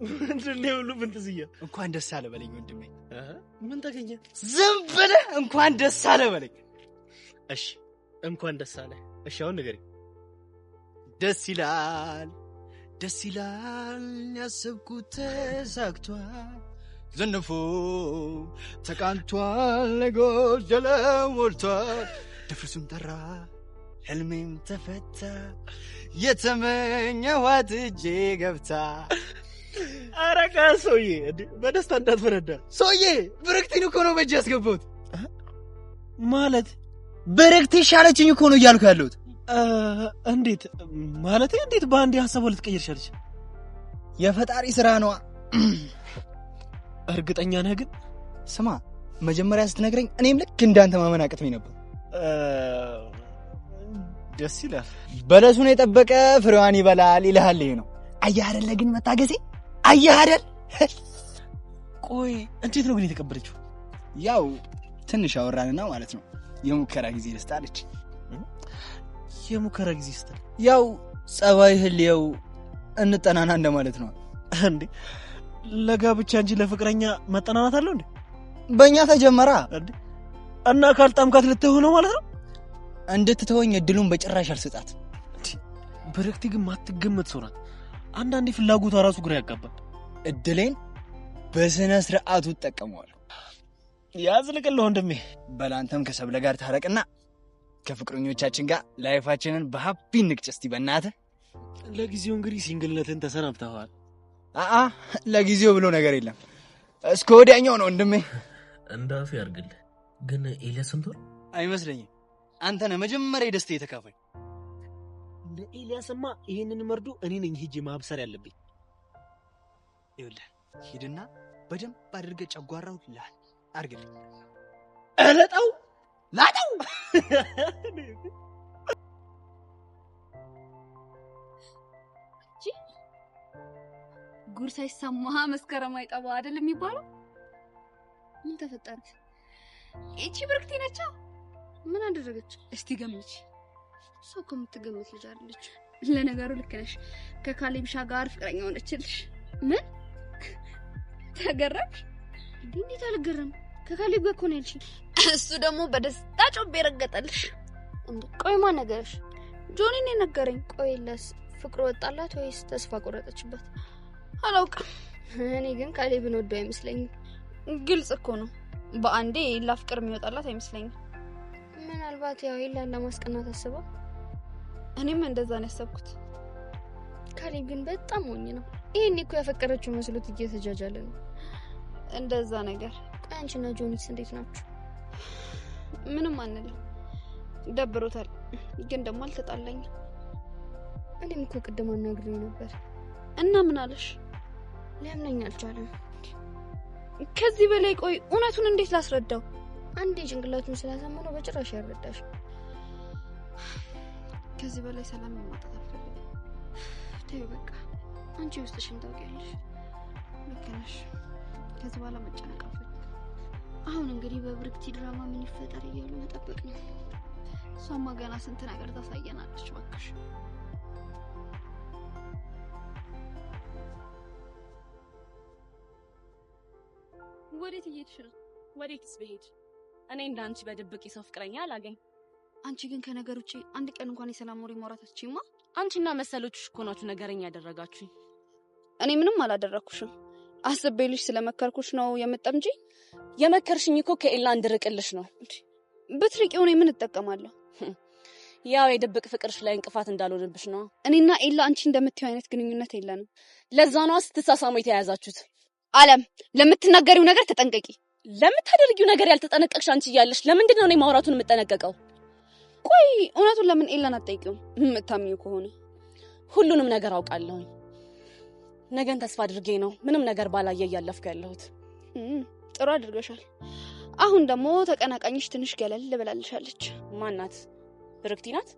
ምንድን ነው ሁሉ ብንትዝያ? እንኳን ደስ አለ በለኝ ወንድሜ። ምን ተገኘ? ዝም ብለህ እንኳን ደስ አለ በለኝ። እሺ እንኳን ደስ አለ። እሺ አሁን ንገረኝ። ደስ ይላል፣ ደስ ይላል፣ ያሰብኩት ተሳክቷል፣ ዘንፎ ተቃንቷል፣ የጎደለ ሞልቷል፣ ድፍርሱም ጠራ፣ ህልሜም ተፈታ፣ የተመኘኋት እጄ ገብታ። ኧረ ቀስ ሰውዬ፣ እንዴ በደስታ እንዳትፈነዳ። ሰውዬ ብርክቲን እኮ ነው በእጅ ያስገባሁት። ማለት ብርክቲ ሻለችኝ እኮ ነው እያልኩ ያለሁት። እንዴት ማለት? እንዴት በአንዴ ሀሳቧ ልትቀይር ቻለች? የፈጣሪ ስራ ነዋ። እርግጠኛ ነህ ግን? ስማ መጀመሪያ ስትነግረኝ እኔም ልክ እንዳንተ ማመን አቅቶኝ ነበር። ደስ ይላል። በለሱን የጠበቀ ፍሬዋን ይበላል ይልሃል። ይሄ ነው። አየህ አይደለ ግን መታገሴ፣ አየህ አይደል? ቆይ እንዴት ነው ግን የተቀበለችው? ያው ትንሽ አወራንና ማለት ነው የሙከራ ጊዜ ልስጥ አለች። የሙከራ ጊዜ ስትል? ያው ጸባይህን ልየው እንጠናና እንደማለት ነው። እንዴ ለጋብቻ እንጂ ለፍቅረኛ መጠናናት አለው እንዴ? በእኛ ተጀመራ። እንዴ እና ካልጣምካት ልትሆን ነው ማለት ነው? እንድትተወኝ እድሉን በጭራሽ አልሰጣት። ብርክቲ ግን ማትገመት ሰው ናት። አንዳንዴ ፍላጎቷ ራሱ ግራ ያጋባል። እድሌን በስነ ስርዓቱ እጠቀመዋለሁ። ያዝልቅልህ ወንድሜ። በላንተም ከሰብለ ጋር ታረቅና ከፍቅረኞቻችን ጋር ላይፋችንን በሀፒ እንቅጭ እስቲ በእናትህ። ለጊዜው እንግዲህ ሲንግልነትን ተሰናብተዋል። አአ ለጊዜው ብሎ ነገር የለም። እስከ ወዲያኛው ነው ወንድሜ። እንዳፍ ያርግልህ። ግን ኤልያስ ሰምቷል? አይመስለኝም። አንተ ነህ መጀመሪያ የደስታዬ ተካፋይ። ለኤልያስማ ይሄንን መርዶ እኔ ነኝ ሄጄ ማብሰር ያለብኝ። ይኸውልህ ሂድና በደንብ አድርገህ ጨጓራው ላል አድርግልኝ። እለጠው ላጠው። ጉድ ሳይሰማ መስከረም አይጠባ አይደል የሚባለው? ምን ተፈጠረ? ይቺ ብርክቲ ነቻ። ምን አደረገች? እስቲ ገምቺ። እሷ እኮ የምትገምት ልጅ አይደለች። ለነገሩ ልክ ነሽ። ከካሌብሻ ጋር ፍቅረኛ ሆነችልሽ። ምን ተገረምሽ? እንዴት አልገረም? ከካሌብ ጋር እኮ ነው ያልሽኝ። እሱ ደግሞ በደስታ ጮቤ ረገጠልሽ። እንዴ ቆይ ማን ነገረሽ? ጆኒ ነው የነገረኝ። ቆይ ለስ ፍቅሩ ወጣላት ወይስ ተስፋ ቆረጠችበት? አላውቅም። እኔ ግን ካሌብን ወደው አይመስለኝም። ግልጽ እኮ ነው። በአንዴ ኤላ ፍቅር የሚወጣላት አይመስለኝም። ምናልባት ያው ኤላን ለማስቀናት አስባ። እኔም እንደዛ ነው ያሰብኩት። ካሌብ ግን በጣም ሞኝ ነው። ይሄን እኮ ያፈቀረችው መስሎት እየተጃጃለ ነው። እንደዛ ነገር። ቆይ አንቺና ጆኒስ እንዴት ናችሁ? ምንም አንልም። ደብሮታል፣ ግን ደግሞ አልተጣላኝም። እኔም እኮ ቅድም አናግሬው ነበር። እና ምን አለሽ? ሊያምነኝ አልቻለም። ከዚህ በላይ ቆይ እውነቱን እንዴት ላስረዳው? አንዴ ጭንቅላቱን ስላሳመነው በጭራሽ ያረዳሽ። ከዚህ በላይ ሰላም ማጣት አልፈልግም። ተይው በቃ፣ አንቺ ውስጥሽን ታውቂያለሽ። ልክ ነሽ። ከዚህ በኋላ መጨነቅ አልፈልግም። አሁን እንግዲህ በብርክቲ ድራማ ምን ይፈጠር እያሉ መጠበቅ ነው። እሷማ ገና ስንት ነገር ታሳየናለች። እባክሽ ወዴት እየሄድሽ ነው? ወዴትስ ብሄድ እኔ እንዳንቺ በድብቅ የሰው ፍቅረኛ አላገኝ። አንቺ ግን ከነገር ውጪ አንድ ቀን እንኳን የሰላም ወሬ ማውራት አትችይማ። አንቺና መሰሎችሽ እኮ ናችሁ ነገረኛ ያደረጋችሁኝ። እኔ ምንም አላደረኩሽም። አስቤልሽ ስለመከርኩሽ ነው የምጠምጂ። የመከርሽኝ እኮ ከኤላ እንድርቅልሽ ነው። ብትርቂው እኔ ምን እጠቀማለሁ? ያው የድብቅ ፍቅርሽ ላይ እንቅፋት እንዳልሆንብሽ ነው። እኔና ኤላ አንቺ እንደምትይው አይነት ግንኙነት የለንም። ለዛ ነዋ ስትሳሳሙ የተያያዛችሁት። አለም ለምትናገሪው ነገር ተጠንቀቂ። ለምታደርጊው ነገር ያልተጠነቀቅሽ አንቺ እያለሽ ለምንድን ነው እኔ ማውራቱን የምጠነቀቀው? ቆይ እውነቱን ለምን ኤላን አትጠይቂውም? የምታምኚው ከሆነ ሁሉንም ነገር አውቃለሁኝ። ነገን ተስፋ አድርጌ ነው ምንም ነገር ባላየ እያለፍኩ ያለሁት። ጥሩ አድርገሻል። አሁን ደግሞ ተቀናቃኝሽ ትንሽ ገለል ብላልሻለች። ማናት? ብርክቲ ናት?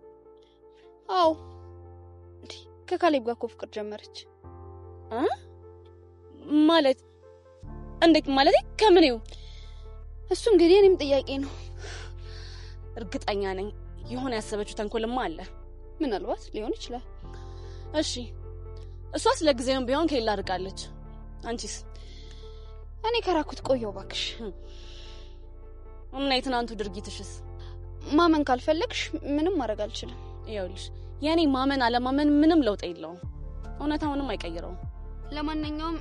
አዎ፣ ከካሌብ ጋር እኮ ፍቅር ጀመረች። ማለት እንዴት? ማለት ከምኔው? እሱ እንግዲህ እኔም ጥያቄ ነው። እርግጠኛ ነኝ የሆነ ያሰበችው ተንኮልማ አለ። ምናልባት ሊሆን ይችላል። እሺ እሷስ ለጊዜውም ቢሆን ከኤላ ርቃለች። አንቺስ? እኔ ከራኩት ቆየው እባክሽ። እና የትናንቱ ድርጊትሽስ? ማመን ካልፈለግሽ ምንም ማድረግ አልችልም። ይኸውልሽ የኔ ማመን አለማመን ምንም ለውጥ የለውም፣ እውነታውንም አይቀይረውም። ለማንኛውም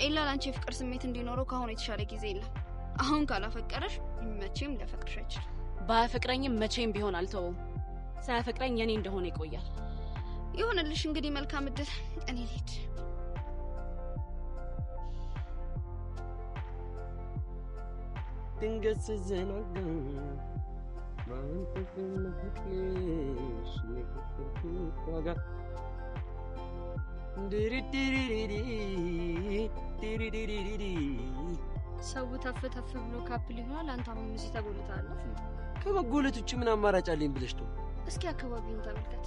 ኤላ ላንቺ የፍቅር ስሜት እንዲኖረው ከአሁኑ የተሻለ ጊዜ የለም። አሁን ካላፈቀረሽ መቼም ሊያፈቅርሽ አይችልም። ባያፈቅረኝም መቼም ቢሆን አልተወውም። ሳያፈቅረኝ የኔ እንደሆነ ይቆያል። ይሁንልሽ እንግዲህ፣ መልካም እድል። እኔ ልሂድ። ድንገት ስዘናጋ ማንተሽ የከፈልኩት ዋጋ ድሪድሪሪሪ ሰው ተፍ ተፍ ብሎ couple ይሆናል። አንተ አሁን እዚህ ተጎልተሃል። ከመጎለት ውጭ ምን አማራጭ አለኝ ብለሽ ነው? እስኪ አካባቢውን ተመልከት።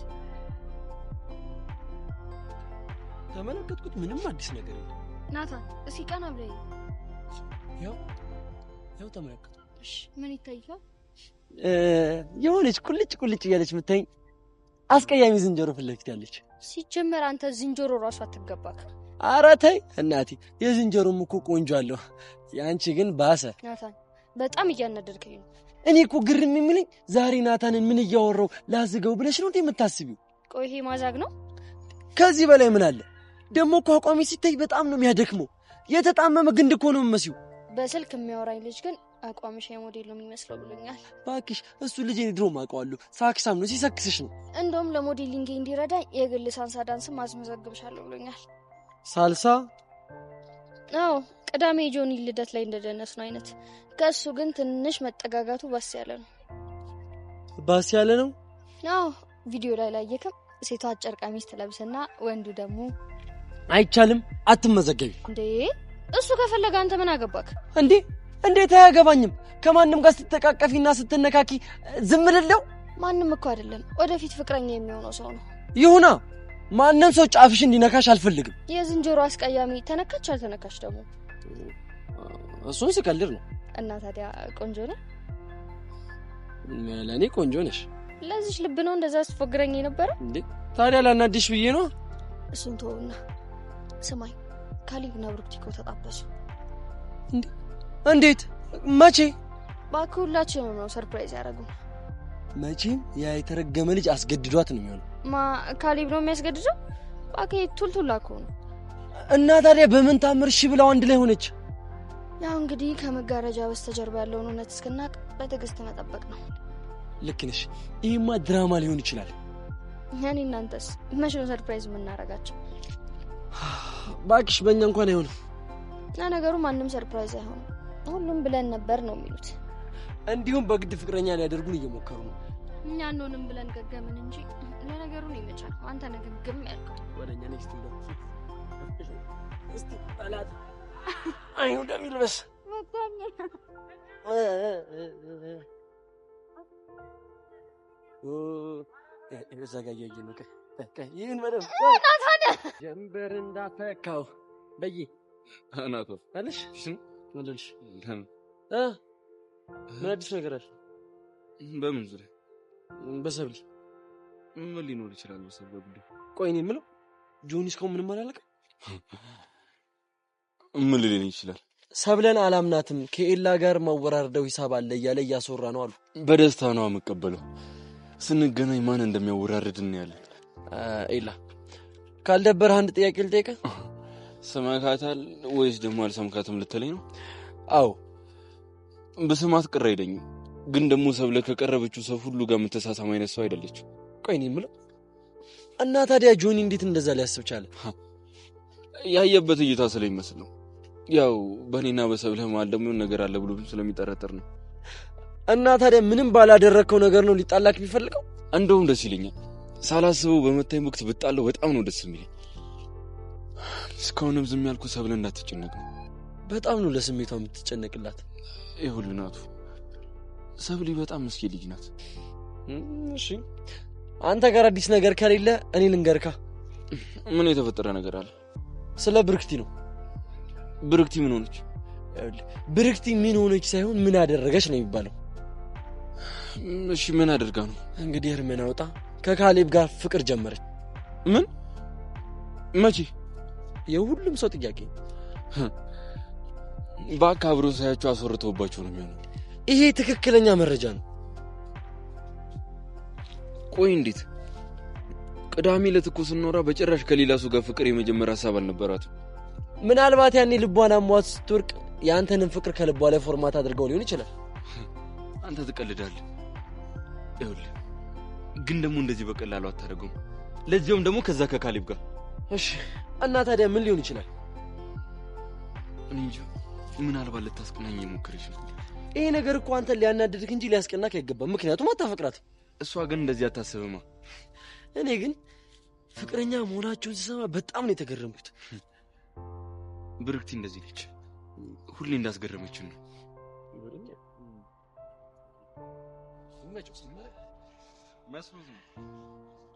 ተመለከትኩት፣ ምንም አዲስ ነገር የለም። ናታን እስኪ ቀና ብለህ ያው ያው ተመለከቱ። እሺ ምን ይታያል? የሆነች ቁልጭ ቁልጭ እያለች የምታይኝ አስቀያሚ ዝንጀሮ ፊት ለፊት ያለች። ሲጀመር አንተ ዝንጀሮ ራሱ አትገባክ። ኧረ ተይ እናቴ፣ የዝንጀሮም እኮ ቆንጆ አለው። የአንቺ ግን ባሰ። ናታን በጣም እያናደድከኝ ነው። እኔ እኮ ግርም የሚለኝ ዛሬ ናታንን ምን እያወራው ላዝገው ብለሽ ነው እንዴ የምታስቢው? ቆይ ይሄ ማዛግ ነው? ከዚህ በላይ ምን አለ ደግሞ? እኮ አቋሚ ሲታይ በጣም ነው የሚያደክመው። የተጣመመ ግንድ እኮ ነው የምመስዪው። በስልክ የሚያወራኝ ልጅ ግን አቋምሽ የሞዴል ነው የሚመስለው ብሎኛል። እባክሽ እሱ ልጅ እኔ ድሮም አውቀዋለሁ። ሳክሳም ነው፣ ሲሰክስሽ ነው። እንደውም ለ modeling እንዲረዳኝ የግል ሳንሳ ዳንስም አስመዘግብሻለሁ ብሎኛል። ሳልሳ? አዎ፣ ቅዳሜ ጆኒ ልደት ላይ እንደደነስ ነው አይነት። ከእሱ ግን ትንሽ መጠጋጋቱ ባስ ያለ ነው። ባስ ያለ ነው? አዎ፣ ቪዲዮ ላይ ላየክም ሴቷ አጭር ቀሚስ ትለብስና ወንዱ ደግሞ አይቻልም፣ አትመዘገቢ። እንዴ እሱ ከፈለገ አንተ ምን አገባክ እንዴ? እንዴት አያገባኝም? ከማንም ጋር ስትተቃቀፊና ስትነካኪ ዝም ልለው? ማንም እኮ አይደለም፣ ወደፊት ፍቅረኛ የሚሆነው ሰው ነው። ይሁና፣ ማንም ሰው ጫፍሽ እንዲነካሽ አልፈልግም። የዝንጀሮ አስቀያሚ ተነካች አልተነካች ደግሞ እሱን ስቀልድ ነው። እና ታዲያ ቆንጆ ነህ? ለእኔ ቆንጆ ነሽ። ለዚች ልብ ነው እንደዛ ስትፎግረኝ የነበረ እንዴ? ታዲያ ላናድሽ ብዬ ነው። እሱን ተወውና ስማኝ፣ ካሌብና ብሩክቲ እኮ ተጣበሱ። እንዴ? እንዴት? መቼ? እባክህ ሁላችንም ነው surprise ያደረጉን። መቼም ያ የተረገመ ልጅ አስገድዷት ነው የሚሆነው። ማ ካሌብ ነው የሚያስገድደው? እባክህ ቱልቱላ እኮ ነው። እና ታዲያ በምን ታምር እሺ ብላው አንድ ላይ ሆነች? ያው እንግዲህ ከመጋረጃ በስተጀርባ ያለውን እውነት እስክናውቅ በትዕግስት መጠበቅ ነው። ልክ ነሽ። ይሄማ ድራማ ሊሆን ይችላል። እኔ እናንተስ መቼ ነው surprise የምናደርጋቸው? እባክሽ በእኛ እንኳን አይሆንም። እና ነገሩ ማንም surprise አይሆንም። ሁሉም ብለን ነበር ነው የሚሉት። እንዲሁም በግድ ፍቅረኛ ሊያደርጉን እየሞከሩ ነው። እኛ አንሆንም ብለን ገገምን እንጂ ለነገሩ ነው ይመቻል። አንተ ነህ ግግም ያልከው። ወደኛ next እንደው እስቲ ጠላት አይኑ ደም ይልበስ። እዛ ጋር እያየን ነው። ይህን በደምብ ጀንበር እንዳፈካው በይ አናቶ አለሽ አለሽ። ምን አዲስ ነገር አለ? በምን ዙሪያ? በሰብል ምን ሊኖር ይችላል? በሰብል ጉዳይ። ቆይ እኔ የምለው ጆኒ እስካሁን ምንም አላለቀም። ምን ሊል ይችላል? ሰብለን አላምናትም፣ ከኤላ ጋር ማወራርደው ሂሳብ አለ እያለ እያስወራ ነው አሉ። በደስታ ነው የምቀበለው። ስንገናኝ ማን እንደሚያወራርድ እናያለን። ኤላ ካልደበረህ አንድ ጥያቄ ልጠይቅህ። ሰማካታል ወይስ ደግሞ አልሰምካትም ልትለኝ ነው? አዎ በስማት ቅር አይለኝም፣ ግን ደግሞ ሰብለ ከቀረበችው ሰው ሁሉ ጋር የምትሳሳም አይነት ሰው አይደለችም። ቆይ እኔ የምለው እና ታዲያ ጆኒ እንዴት እንደዛ ሊያስብ ቻለ? ያየበት እይታ ስለሚመስል ነው። ያው በእኔና በሰብለ መሀል ደግሞ የሆነ ነገር አለ ብሎ ስለሚጠረጥር ነው። እና ታዲያ ምንም ባላደረግከው ነገር ነው ሊጣላክ ቢፈልገው? እንደውም ደስ ይለኛል። ሳላስበው በመታኝ ወቅት ብጣለው በጣም ነው ደስ የሚለኝ። እስካሁንም ዝም ያልኩ ሰብለ እንዳትጨነቅ ነው። በጣም ነው ለስሜቷ የምትጨነቅላት። ይኸውልህ ናቱ፣ ሰብሊ በጣም ምስኪን ልጅ ናት። እሺ አንተ ጋር አዲስ ነገር ከሌለ እኔ ልንገርካ። ምን የተፈጠረ ነገር አለ? ስለ ብርክቲ ነው። ብርክቲ ምን ሆነች? ብርክቲ ምን ሆነች ሳይሆን ምን አደረገች ነው የሚባለው። እሺ ምን አድርጋ ነው? እንግዲህ እርሜን አውጣ ከካሌብ ጋር ፍቅር ጀመረች። ምን? መቼ? የሁሉም ሰው ጥያቄ ነው። እባክህ አብሮ ሳያቸው አስወርተውባቸው ነው የሚሆነው። ይሄ ትክክለኛ መረጃ ነው። ቆይ እንዴት? ቅዳሜ ዕለት እኮ ስንኖራ በጭራሽ ከሌላ ሰው ጋር ፍቅር የመጀመር ሀሳብ አልነበራትም። ምናልባት ያኔ ልቧን አሟት ስትወርቅ የአንተንም ፍቅር ከልቧ ላይ format አድርገው ሊሆን ይችላል። አንተ ትቀልዳለህ። ይኸውልህ ግን ደግሞ እንደዚህ በቀላሉ አታደርገውም። ለዚያውም ደግሞ ከዛ ከካሌብ ጋር። እሺ እና ታዲያ ምን ሊሆን ይችላል? እኔ እንጃ። ምናልባት ልታስቀናኝ የሞከረች ነው። ይሄ ነገር እኮ አንተን ሊያናድድህ እንጂ ሊያስቀናህ አይገባም። ምክንያቱም አታፈቅራትም። እሷ ግን እንደዚህ አታስብማ። እኔ ግን ፍቅረኛ መሆናቸውን ስሰማ በጣም ነው የተገረምኩት። ብርክቲ እንደዚህ ነች። ሁሌ እንዳስገረመችን ነው።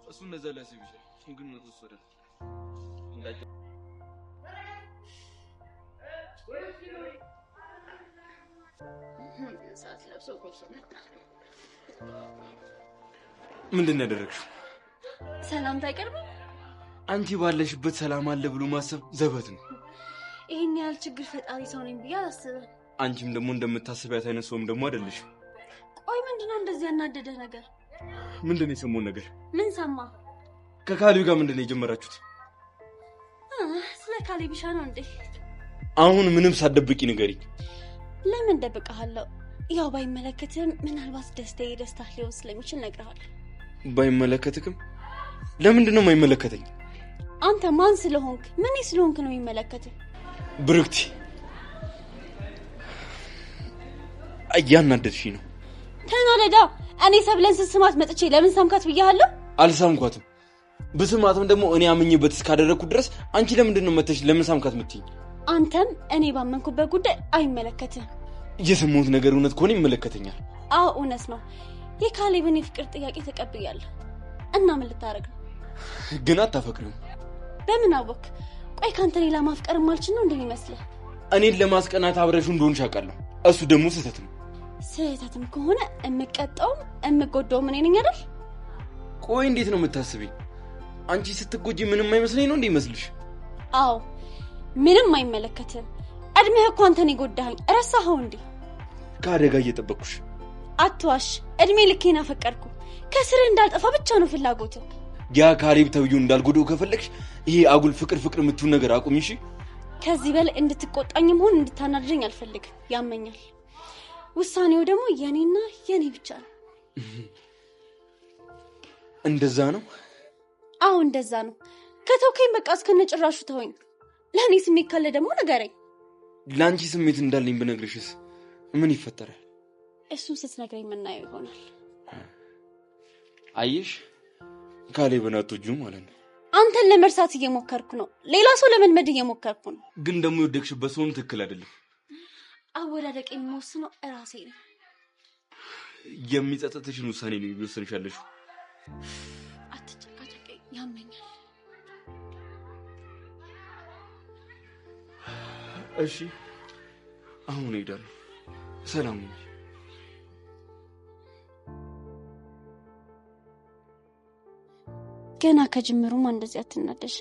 እሱ እንደዛ ሊያስብ ይችላል፣ ግን እሱ አይደለም። ምንድን ነው ያደረግሽው? ሰላምታ አይቀርብም። አንቺ ባለሽበት ሰላም አለ ብሎ ማሰብ ዘበት ነው። ይሄን ያህል ችግር ፈጣሪ ሰው ነኝ ብዬ አላስብም። አንቺም ደግሞ እንደምታስቢያት አይነት ሰውም ደግሞ አይደለሽም። ቆይ ምንድነው እንደዚህ ያናደደህ ነገር? ምንድነው የሰማውን ነገር? ምን ሰማ? ከካሌብ ጋር ምንድነው የጀመራችሁት? ስለ ካሌብ ብቻ ነው እንዴ? አሁን ምንም ሳትደብቂ ንገሪኝ። ለምን ደብቀሃለሁ? ያው ባይመለከትም ምናልባት ደስታዬ ደስታህ ሊሆን ስለሚችል እነግርሃለሁ። ባይመለከትክም? ለምንድን ነው የማይመለከተኝ? አንተ ማን ስለሆንክ ምን ስለሆንክ ነው የሚመለከትህ? ብርክቲ እያናደድሽኝ ነው። ተናደዳ። እኔ ሰብለን ስስማት መጥቼ ለምን ሳምካት ብያለሁ? አልሳምኳትም። ብስማትም ደግሞ እኔ አምኜበት እስካደረግኩት ድረስ አንቺ ለምንድን ነው መተሽ ለምን ሳምካት የምትይኝ? አንተም እኔ ባመንኩበት ጉዳይ አይመለከትህም። የሰማሁት ነገር እውነት ከሆነ ይመለከተኛል። አዎ እውነት ነው። የካሌብን የፍቅር ጥያቄ ተቀብያለሁ። እና ምን ልታረግ ነው? ግን አታፈቅሪውም። በምን አወክ? ቆይ ካንተ ሌላ ማፍቀር ማልችል ነው እንደሚመስልህ? እኔን ለማስቀናት አብረሽው እንደሆንሽ አውቃለሁ። እሱ ደግሞ ስህተት ነው። ስህተትም ከሆነ እምቀጣውም እምጎዳውም እኔ ነኝ አይደል? ቆይ እንዴት ነው የምታስቢኝ? አንቺ ስትጎጂ ምንም አይመስለኝ ነው እንዴ ይመስልሽ? አዎ ምንም አይመለከትም። እድሜህ እኮ አንተን የጎዳኸኝ ረሳኸው እንዴ? ከአደጋ እየጠበቅኩሽ። አትዋሽ። እድሜ ልኬን አፈቀርኩ። ከስርህ እንዳልጠፋ ብቻ ነው ፍላጎትህ። ያ ካሌብ ተብዬው እንዳልጎዳው ከፈለግሽ ይሄ አጉል ፍቅር ፍቅር የምትይው ነገር አቁሚ እሺ። ከዚህ በላይ እንድትቆጣኝም ሆን እንድታናድደኝ አልፈልግም። ያመኛል። ውሳኔው ደግሞ የኔና የኔ ብቻ ነው። እንደዛ ነው? አዎ እንደዛ ነው። ከተውከኝ በቃ እስከነጭራሹ ተወኝ። ለኔ ስሜት ካለ ደግሞ ንገረኝ። ለአንቺ ስሜት እንዳለኝ ብነግርሽስ ምን ይፈጠራል? እሱን ስትነግረኝ የምናየው ይሆናል። አየሽ ካሌብን አትወጂውም ማለት ነው። አንተን ለመርሳት እየሞከርኩ ነው። ሌላ ሰው ለመልመድ እየሞከርኩ ነው። ግን ደግሞ የወደቅሽበት ሰውም ትክክል አይደለም። አወዳደቅ የምወስነው እራሴ ነኝ። የሚጸጽትሽን ውሳኔ ነው እየወሰንሽ ያለሽው። አትጨቃጨቀኝ፣ ያመኛል። እሺ አሁን እሄዳለሁ። ሰላም ሁኚ። ገና ከጅምሩማ እንደዚህ አትናደጅ።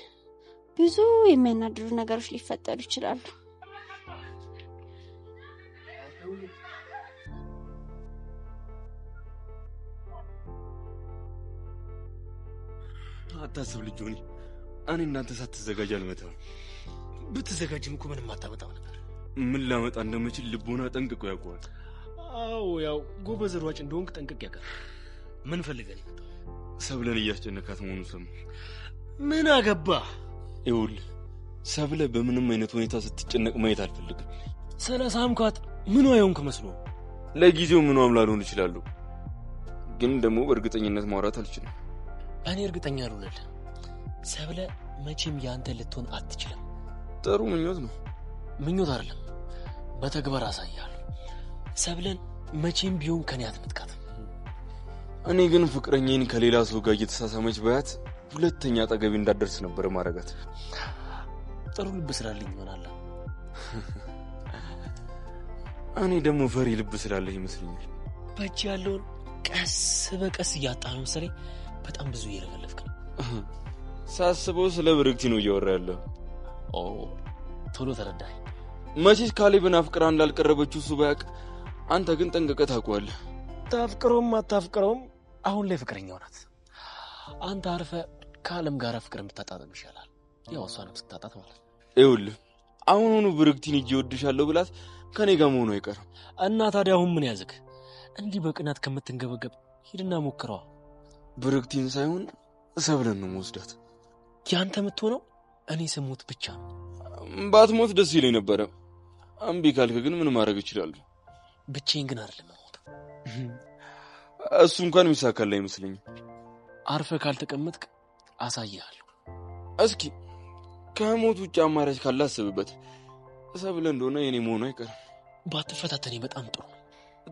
ብዙ የሚያናድዱ ነገሮች ሊፈጠሩ ይችላሉ። አታስብ ልጅ ሆኒ፣ እኔ እናንተ ሳትዘጋጅ አልመጣም። ብትዘጋጅም እኮ ምንም አታመጣም ነበር። ምን ላመጣ እንደምችል ልቦና ጠንቅቆ ያውቀዋል። አዎ ያው ጎበዝ ሯጭ እንደሆንክ ጠንቅቄ ያውቃል። ምን ፈልገህ ነው የመጣው? ሰብለን እያስጨነካት መሆኑን ሰማሁ። ምን አገባህ? ይኸውልህ ሰብለ በምንም አይነት ሁኔታ ስትጨነቅ ማየት አልፈልግም። ስለ ሳምኳት ምኗ የሆንክ መስሎ? ለጊዜው ምኗም ላልሆን እችላለሁ፣ ግን ደግሞ በእርግጠኝነት ማውራት አልችልም። እኔ እርግጠኛ ልሆንልህ፣ ሰብለ መቼም ያንተ ልትሆን አትችልም። ጥሩ ምኞት ነው። ምኞት አይደለም፣ በተግባር አሳያለሁ። ሰብለን መቼም ቢሆን ከኔ አትነጥቃትም። እኔ ግን ፍቅረኛዬን ከሌላ ሰው ጋር እየተሳሳመች ባያት ሁለተኛ አጠገቤ እንዳትደርስ ነበር ማረጋት። ጥሩ ልብ ስላለኝ ይሆናል። እኔ ደግሞ ፈሪ ልብ ስላለህ ይመስለኛል። በእጅ ያለውን ቀስ በቀስ እያጣህ ነው መሰለኝ። በጣም ብዙ እየለፈለፍክ ነው። ሳስበው ስለ ብርክቲ ነው እያወራ ያለው። ኦ ቶሎ ተረዳኸኝ። መቼስ ካሌብን አፍቅራ እንዳልቀረበችው እሱ ባያውቅ፣ አንተ ግን ጠንቅቀህ ታውቀዋለህ። ታፍቅረውም አታፍቅረውም አሁን ላይ ፍቅረኛው ናት። አንተ አርፈህ ከዓለም ጋር ፍቅር የምታጣጥም ይሻላል። ያው እሷንም ስታጣት ማለት ነው። ይኸውልህ አሁኑኑ ብርክቲን ሂጅ እወድሻለሁ ብላት ከኔ ጋር መሆኑ አይቀርም። እና ታዲያ አሁን ምን ያዝክ? እንዲህ በቅናት ከምትንገበገብ ሂድና ሞክረዋ። ብርክቲን ሳይሆን ሰብለን ነው መወስዳት። ያንተ የምትሆነው እኔ ስሞት ብቻ ነው። ባትሞት ደስ ይለኝ ነበረ። እምቢ ካልክ ግን ምን ማድረግ እችላለሁ? ብቻዬን ግን አይደለም የምሞተው። እሱ እንኳን የሚሳካልህ አይመስለኝም። አርፈህ ካልተቀመጥክ አሳይሃለሁ። እስኪ ከሞት ውጭ አማራጭ ካለ አስብበት። ሰብለ እንደሆነ የኔ መሆኑ አይቀርም። ባትፈታተኔ በጣም ጥሩ ነው።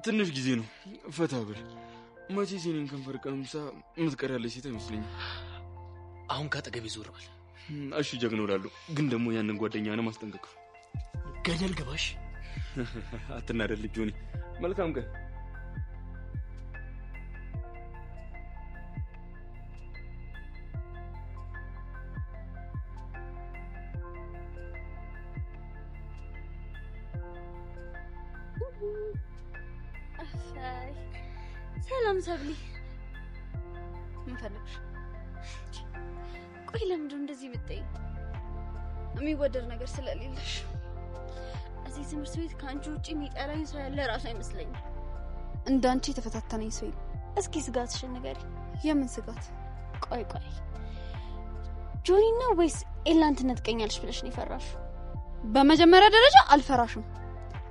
ትንሽ ጊዜ ነው፣ ፈታ ብል። መቼስ የኔን ከንፈር ቀምሳ የምትቀር ያለች ሴት አይመስለኝም። አሁን ከአጠገቤ ዞር በል። እሺ ጀግናው እላለሁ፣ ግን ደግሞ ያንን ጓደኛህንም አስጠንቅቀው። ገደል ግባሽ። አትናደድ ልጅ ጆኒ። መልካም ቀን። ሰላም ሰብሊ፣ ምን ፈለግሽ? ቆይ ለምንድን ነው እንደዚህ የምትጠይኝ? የሚወደድ ነገር ስለሌለሽ። እዚህ ትምህርት ቤት ከአንቺ ውጭ የሚጠላኝ ሰው ያለ ራሱ አይመስለኝም። እንዳንቺ የተፈታተነኝ ሰው የለም። እስኪ ስጋትሽን ንገሪኝ። የምን ስጋት? ቆይ ቆይ ጆኒ ነው ወይስ ኤላን ትነጥቀኛለሽ ብለሽ ነው የፈራሽው? በመጀመሪያ ደረጃ አልፈራሽም።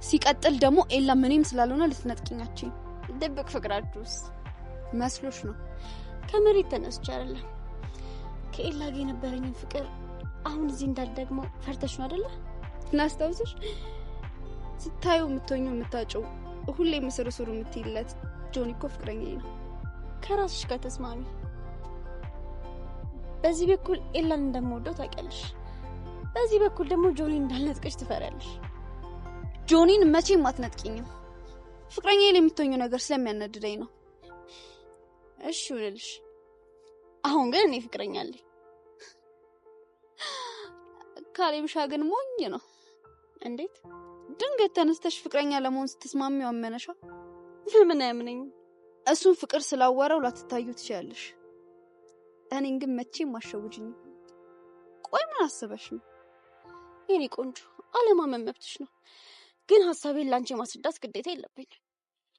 ሲቀጥል ደግሞ ኤላ ምንም ስላልሆነ ልትነጥቂኛችሁ። ድብቅ ፍቅራችሁስ መስሎሽ ነው? ከመሬት ተነስቼ አይደለም። ከኤላ ጋር የነበረኝን ፍቅር አሁን እዚህ እንዳልደግመው ፈርተሽ ነው አይደለ? ላስታውስሽ፣ ስታዩ የምትሆኚው የምታጨው ሁሌ ምስርስሩ የምትይለት ጆኒ እኮ ፍቅረኛዬ ነው። ከራስሽ ጋር ተስማሚ። በዚህ በኩል ኤላን እንደምወደው ታውቂያለሽ፣ በዚህ በኩል ደግሞ ጆኒን እንዳልነጥቀሽ ትፈሪያለሽ። ጆኒን መቼም አትነጥቂኝም። ፍቅረኛዬ ላይ የምትሆኚው ነገር ስለሚያናድደኝ ነው። እሺ ይሁንልሽ። አሁን ግን እኔ ፍቅረኛ አለኝ። ካሌብሻ ግን ሞኝ ነው። እንዴት ድንገት ተነስተሽ ፍቅረኛ ለመሆን ስትስማሚው አመነሻ? ለምን አያምነኝም? እሱን ፍቅር ስላወራው ላትታዩ ትችያለሽ። እኔን ግን መቼም አሸውጅኝም። ቆይ ምን አስበሽ ነው? የኔ ቆንጆ አለማመን መብትሽ ነው፣ ግን ሀሳቤን ላንቺ ማስረዳት ግዴታ የለብኝም።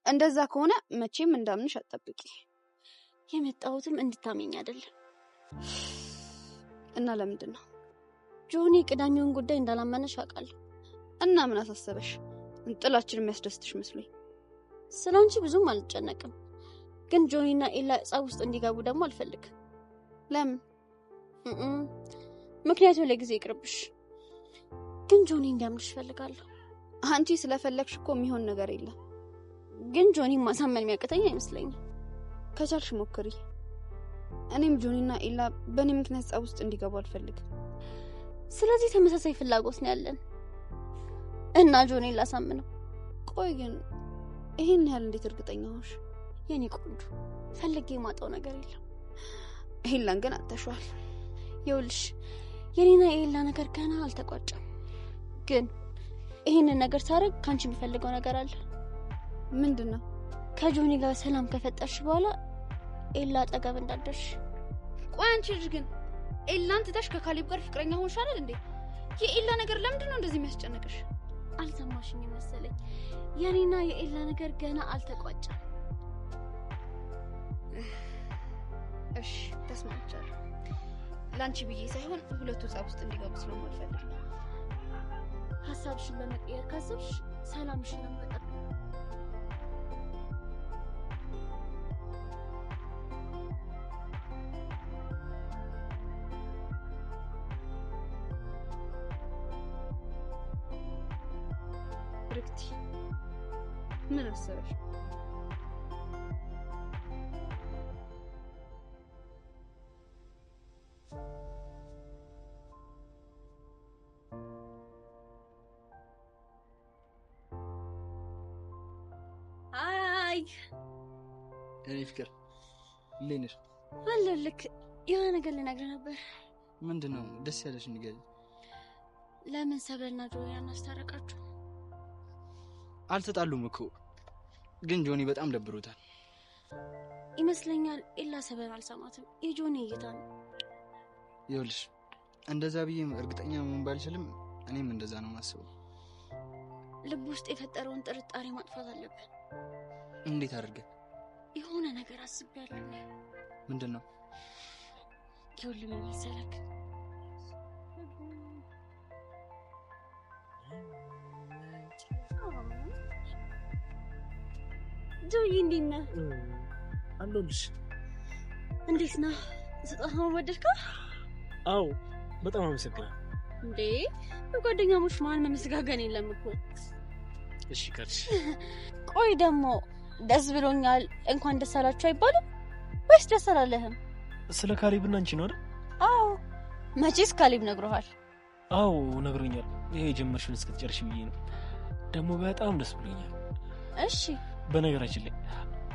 እንደዛ ከሆነ መቼም እንዳምንሽ አትጠብቂ። የመጣሁትም እንድታመኝ አይደለም። እና ለምንድን ነው? ጆኒ ቅዳሜውን ጉዳይ እንዳላመነሽ አውቃለሁ። እና ምን አሳሰበሽ? እንጥላችን የሚያስደስትሽ መስሎኝ። ስላንቺ ብዙም አልጨነቅም፣ ግን ጆኒና ኤላ ጸብ ውስጥ እንዲገቡ ደግሞ አልፈልግም። ለምን? ምክንያቱም ለጊዜ ይቅርብሽ። ግን ጆኒ እንዲያምንሽ እፈልጋለሁ። አንቺ ስለፈለግሽ እኮ የሚሆን ነገር የለም። ግን ጆኒ ማሳመን የሚያቅተኝ አይመስለኝም። ከቻልሽ ሞክሪ። እኔም ጆኒና ኤላ በእኔ ምክንያት ጸብ ውስጥ እንዲገቡ አልፈልግም። ስለዚህ ተመሳሳይ ፍላጎት ነው ያለን እና ጆኒን ላሳምነው። ቆይ ግን ይሄን ያህል እንዴት እርግጠኛ ሆንሽ? የኔ ቆንጆ ፈልጌ የማጣው ነገር የለም። ኤላን ግን አጥተሽዋል። ይኸውልሽ የኔና የኤላ ነገር ገና አልተቋጨም። ግን ይሄንን ነገር ሳረግ ካንቺ የሚፈልገው ነገር አለ። ምንድነው? ከጆኒ ጋር ሰላም ከፈጠርሽ በኋላ ኤላ አጠገብ እንዳትደርሽ። ቆይ አንቺ ልጅ ግን ኤላን ትተሽ ከካሌብ ጋር ፍቅረኛ ሆንሽ አይደል እንዴ? የኤላ ነገር ለምንድን ነው እንደዚህ የሚያስጨንቅሽ? አልሰማሽኝም መሰለኝ። የኔና የኤላ ነገር ገና አልተቋጨም። እሺ ተስማምቻለሁ። ላንቺ ብዬ ሳይሆን ሁለቱ ጸብ ውስጥ እንዲገቡ ስለማልፈልግ ነው። ሀሳብሽን ለመቀየር ካሰብሽ ሰላምሽን ለመጠበቅ ብርክቲ ምን አሰበሽ? አይ እኔ ፍቅር እንዴት ነሽ? አለሁልህ። የሆነ ነገር ልነግርህ ነበር። ምንድን ነው? ደስ ያለሽ ንገሪኝ። ለምን ሰብለና ጆኒ አናስታረቃችሁ? አልተጣሉም እኮ ግን ጆኒ በጣም ደብሮታል ይመስለኛል። ኤላ ሰበን አልሰማትም። የጆኒ እይታ ነው። ይኸውልሽ እንደዛ ብዬ እርግጠኛ መሆን ባልችልም እኔም እንደዛ ነው የማስበው። ልብ ውስጥ የፈጠረውን ጥርጣሬ ማጥፋት አለብን። እንዴት አድርገን? የሆነ ነገር አስቤያለሁ። ምንድን ነው? ይኸውልህ ምን መሰለህ፣ ጆይ እንዴት ነህ? አለሁልሽ። እንዴት ነህ? ስጦታውን ወደድከው? አዎ በጣም አመሰግናለሁ። እንዴ በጓደኛሞች መሀል መመሰጋገን የለም እኮ። እሺ ካልሽ። ቆይ ደግሞ ደስ ብሎኛል እንኳን ደስ አላችሁ አይባልም ወይስ ደስ አላለህም? ስለ ካሌብና አንቺ ነው አይደል? አዎ መቼስ ካሌብ ነግሮሃል። አዎ ነግሮኛል። ይሄ የጀመርሽውን እስክትጨርሽ ብዬ ነው። ደግሞ በጣም ደስ ብሎኛል። እሺ በነገራችን ላይ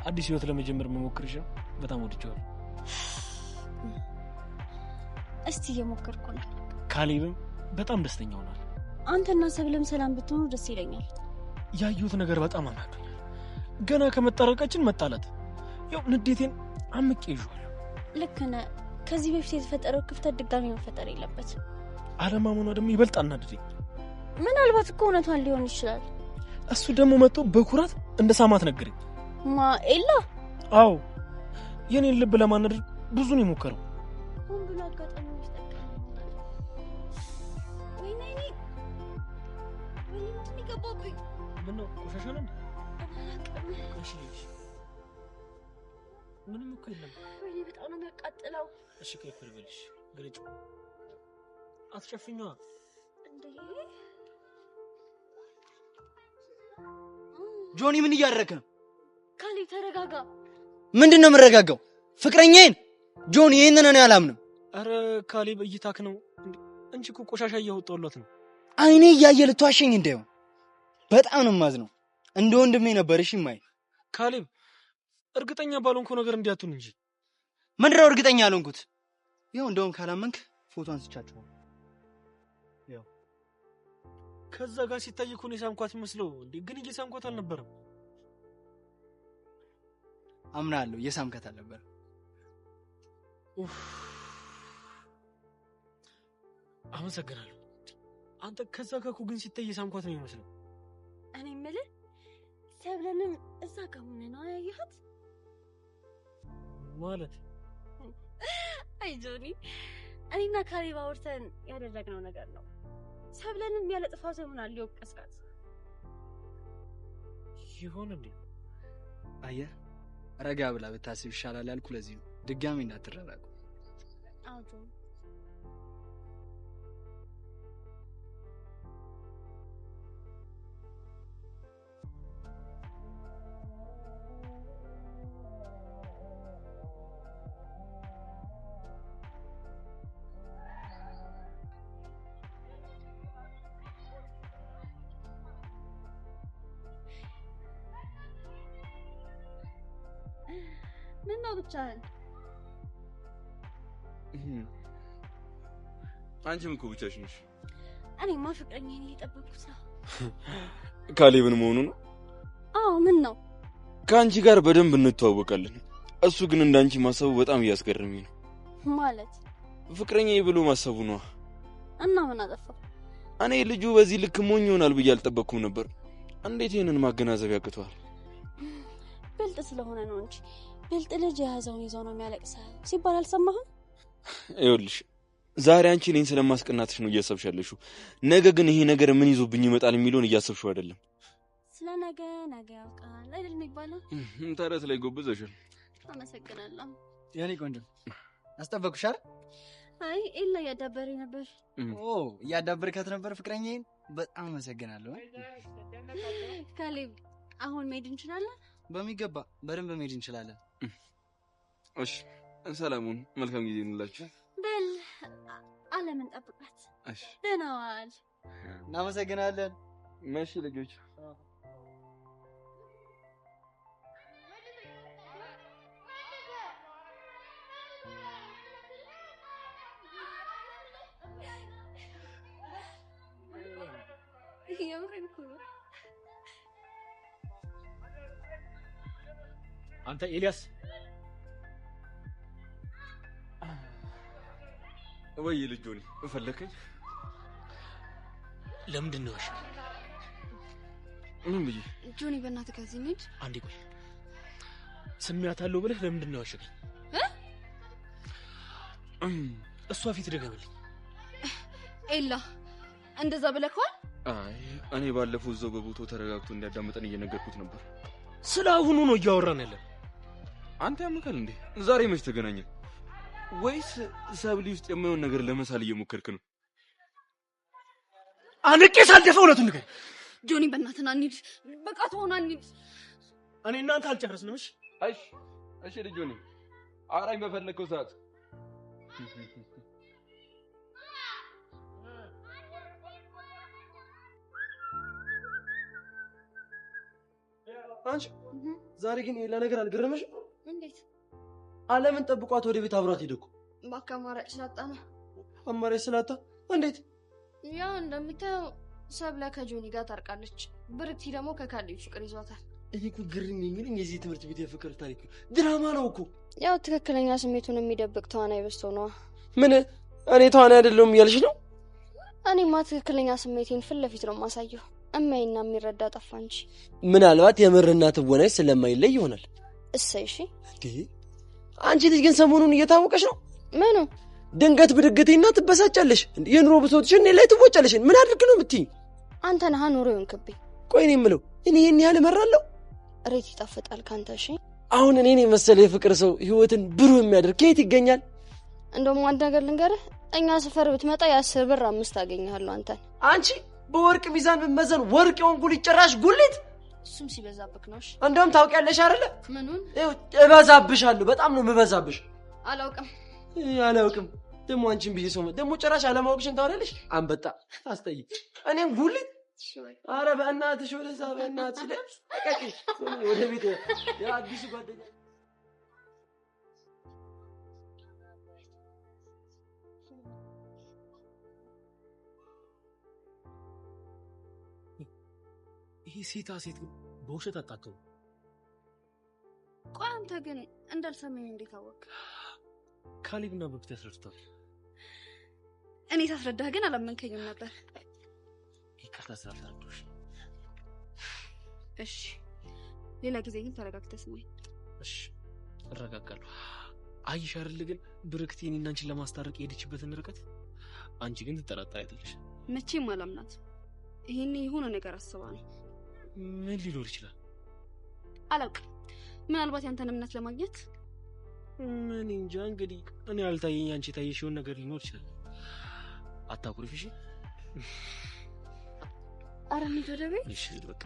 አዲስ ህይወት ለመጀመር መሞከርሽ በጣም ወድጄዋለሁ። እስቲ እየሞከርኩ ነው። ካሌብም በጣም ደስተኛ ሆኗል። አንተና ሰብለም ሰላም ብትሆኑ ደስ ይለኛል። ያየሁት ነገር በጣም አናዶኛል። ገና ከመጣረቃችን መጣላት፣ ያው ንዴቴን አምቄ ይዤዋለሁ። ልክ ነህ። ከዚህ በፊት የተፈጠረው ክፍተት ድጋሚ መፈጠር የለበትም። አለማመኗ ደግሞ ይበልጥ አናደደኝ። ምናልባት እኮ እውነቷን ሊሆን ይችላል። እሱ ደግሞ መጥቶ በኩራት እንደ ሳማት ነገረኝ። ማ ኤላ? አዎ የኔን ልብ ለማናደድ ብዙ ነው የሞከረው። ሆን ብሎ አጋጣሚዎች ጠቀመ። ወይኔ ወይኔ፣ ምንድን የገባብኝ? ምነው ቆሻሻ ነው? እሺ ልጅ፣ ምንም እኮ የለም። ወይኔ በጣም ነው የሚያቃጥለው። እሺ ቆይ እኮ ልበልሽ፣ ግለጪው። አትጨፍኛዋ እንዴ ጆኒ፣ ምን እያደረክ ነው? ካሌብ ተረጋጋ። ምንድን ነው የምረጋጋው? ፍቅረኛዬን ጆኒ፣ ይህንን እኔ አላምንም። አረ ካሌብ እይታክ ነው እንጂ እኮ ቆሻሻ እያወጣሁላት ነው። አይኔ እያየ ልትዋሸኝ እንዳይሆን በጣም ነው የማዝነው። እንደ ወንድሜ ነበር። እሺ ማይ ካሌብ፣ እርግጠኛ ባልሆንኩ ነገር እንዲያቱን እንጂ። ምንድን ነው እርግጠኛ ያልሆንኩት? ይኸው እንደውም ካላመንክ ፎቶ አንስቻቸዋለሁ። ይኸው ከዛ ጋር ሲታይ እኮ ነው የሳምኳት መስለው እንዴ፣ ግን እየሳምኳት አልነበረም። አምናለሁ እየሳምካት አልነበረም። ኡፍ አመሰግናለሁ። አንተ ከዛ ጋር እኮ ግን ሲታይ እየሳምኳት ነው የሚመስለው። እኔ የምልህ ሰብለንም እዛ ጋር ሆነህ ነው ያየሃት? ማለት አይ ጆኒ፣ እኔና ካሌብ አውርተን ያደረግነው ነገር ነው። ሰብለንም ያለ ጥፋቷ ይሆናል የወቀስካት። ይሆን እንዴ? አየህ ረጋ ብላ ብታስብ ይሻላል ያልኩህ ለዚህ ነው። ድጋሚ እንዳትራራቁ። አዎ ጆኒ። ምን ነው ብቻህን? አንቺም እኮ ብቻሽን ነሽ። እኔማ ፍቅረኛዬን እየጠበቅኩት ነው። ካሌብን መሆኑ ነው? አዎ። ምን ነው? ከአንቺ ጋር በደንብ እንተዋወቃለን። እሱ ግን እንዳንቺ ማሰቡ በጣም እያስገረመኝ ነው። ማለት ፍቅረኛዬ ብሎ ማሰቡ ነዋ። እና ምን አጠፋው? እኔ ልጁ በዚህ ልክ ሞኝ ይሆናል ብዬ አልጠበቅኩም ነበር። እንዴት ይህንን ማገናዘብ ያቅተዋል? ብልጥ ስለሆነ ነው እንጂ። ብልጥ ልጅ የያዘውን ይዞ ነው የሚያለቅሰው ሲባል አልሰማህም? ይኸውልሽ ዛሬ አንቺ እኔን ስለማስቀናትሽ ነው እያሰብሽ ያለሽው። ነገ ግን ይሄ ነገር ምን ይዞብኝ ይመጣል የሚለውን እያሰብሽው አይደለም። ስለ ነገ ነገ ያውቃል አይደል የሚባለው? ተረት ላይ ጎብዘሻል። አመሰግናለሁ የኔ ቆንጆ። አስጠበቅኩሽ አይደል? አይ ኤላ እያዳበረኝ ነበር። ኦ እያዳበርካት ነበር ፍቅረኛዬን። በጣም አመሰግናለሁ ካሌብ። አሁን መሄድ እንችላለን? በሚገባ በደንብ መሄድ እንችላለን። እሺ ሰላሙን፣ መልካም ጊዜ እንላችሁ። በል አለምን ጠብቃት። እሺ ደህና ዋል። እናመሰግናለን። መሺ ልጆች። የምሬን እኮ ነው። አንተ ኤልያስ ወይ ልጅ ጆኒ ፈለከኝ? ለምንድን ነው እሺ? ምን ብዬ ጆኒ፣ በእናትህ ከዚህ እንሂድ። አንዴ ቆይ፣ ስሚያታለሁ ብለህ ለምንድን ነው ያሸከኝ? እሷ ፊት ድገምልኝ። ኤላ እንደዛ ብለከዋል? አይ እኔ ባለፈው እዛው በቦታው ተረጋግቶ እንዲያዳምጠን እየነገርኩት ነበር። ስለ አሁኑ ነው እያወራን ያለን። አንተ ያምካል እንዴ? ዛሬ መች ተገናኘን? ወይስ ሰብሊ ውስጥ የማይሆን ነገር ለመሳል እየሞከርክ ነው? አንቄ ሳልደፋ እውነቱን ንገረኝ። ጆኒ በእናትህ ና እንሂድ። በቃ ተሆና እንሂድ። እኔ እናንተ አልጨረስንም። እሺ እሺ እሺ ልጅ ጆኒ አራኝ በፈለግከው ሰዓት። አንቺ ዛሬ ግን የሌላ ነገር አልገረመሽም? እንዴት? ዓለምን ጠብቋት ወደ ቤት አብሯት ሄደ እኮ። እባክህ አማራጭ ስላጣ ነው። አማራጭ ስላጣ እንዴት? ያው እንደምታየው ሰብለ ከጆኒ ጋር ታርቃለች። ብርክቲ ደግሞ ከካሌብ ፍቅር ይዟታል። እኔ እኮ ግርም የሚለኝ የዚህ ትምህርት ቤት የፍቅር ታሪክ ነው። ድራማ ነው እኮ። ያው ትክክለኛ ስሜቱን የሚደብቅ ተዋናይ በዝቶ ነዋ። ምን እኔ ተዋናይ አይደለሁም እያልሽ ነው? እኔማ ትክክለኛ ስሜቴን ፊት ለፊት ነው የማሳየው። እማይና የሚረዳ ጠፋ እንጂ። ምናልባት የምርና ትወናይ ስለማይለይ ይሆናል። እሰይ። እሺ እንዴ አንቺ ልጅ ግን ሰሞኑን እየታወቀሽ ነው። ምኑ? ድንገት ብድግቴና ትበሳጫለሽ። የኑሮ ብሶትሽን እኔ ላይ ትወጫለሽ። ምን አድርግ ነው የምትይኝ? አንተ ነህ ኑሮ የሆንክብኝ። ቆይ እኔ የምለው እኔ ይሄን ያህል እመራለሁ? ሬት ይጣፍጣል ካንተ። እሺ አሁን እኔን የመሰለ የፍቅር ሰው ህይወትን ብሩህ የሚያደርግ ከየት ይገኛል? እንደውም አንድ ነገር ልንገርህ፣ እኛ ሰፈር ብትመጣ የ10 ብር 5 አገኘሃለሁ አንተን። አንቺ በወርቅ ሚዛን ብመዘን ወርቅ የሆን ጉሊት ጭራሽ ጉሊት። እሱም ሲበዛብክ ነው። እሺ እንደውም ታውቂያለሽ አይደለ? ምኑን? ይኸው እበዛብሻለሁ። በጣም ነው የምበዛብሽ። አላውቅም አላውቅም። ደግሞ አንቺን ብዬ ሰው ደግሞ ጭራሽ አለማወቅሽን ታወሪያለሽ። አንበጣ ታስጠይ። እኔም ጉሊት። ኧረ በእናትሽ ወደዛ፣ በእናትሽ ለቀቂ። ወደ ቤት የአዲሱ ጓደኛ ይሄ ሴታ ሴት ግን በውሸት አጣከው። ቆይ አንተ ግን እንዳልሰማኝ እንዴት አወቅ? ካሌብና ብርክት ያስረድቷል። እኔ ሳስረዳህ ግን አላመንከኝም ነበር። ይቅርታ ስላልተረዳሁሽ። እሺ ሌላ ጊዜ ግን ተረጋግተህ ስማኝ። እሺ እረጋጋለሁ። አይሽ አይደል ግን ብርክት እኔና አንቺን ለማስታረቅ የሄደችበትን ርቀት አንቺ ግን ትጠራጠሪያለሽ። መቼም አላምናት። ይሄኔ የሆነ ነገር አስባ ነው። ምን ሊኖር ይችላል? አላውቅም። ምናልባት ያንተን እምነት ለማግኘት። ምን እንጃ እንግዲህ እኔ አልታየኝ፣ አንቺ የታየሽውን ነገር ሊኖር ይችላል። አታኩርፊ እሺ? ኧረ እንሂድ ወደ ቤት። እሺ በቃ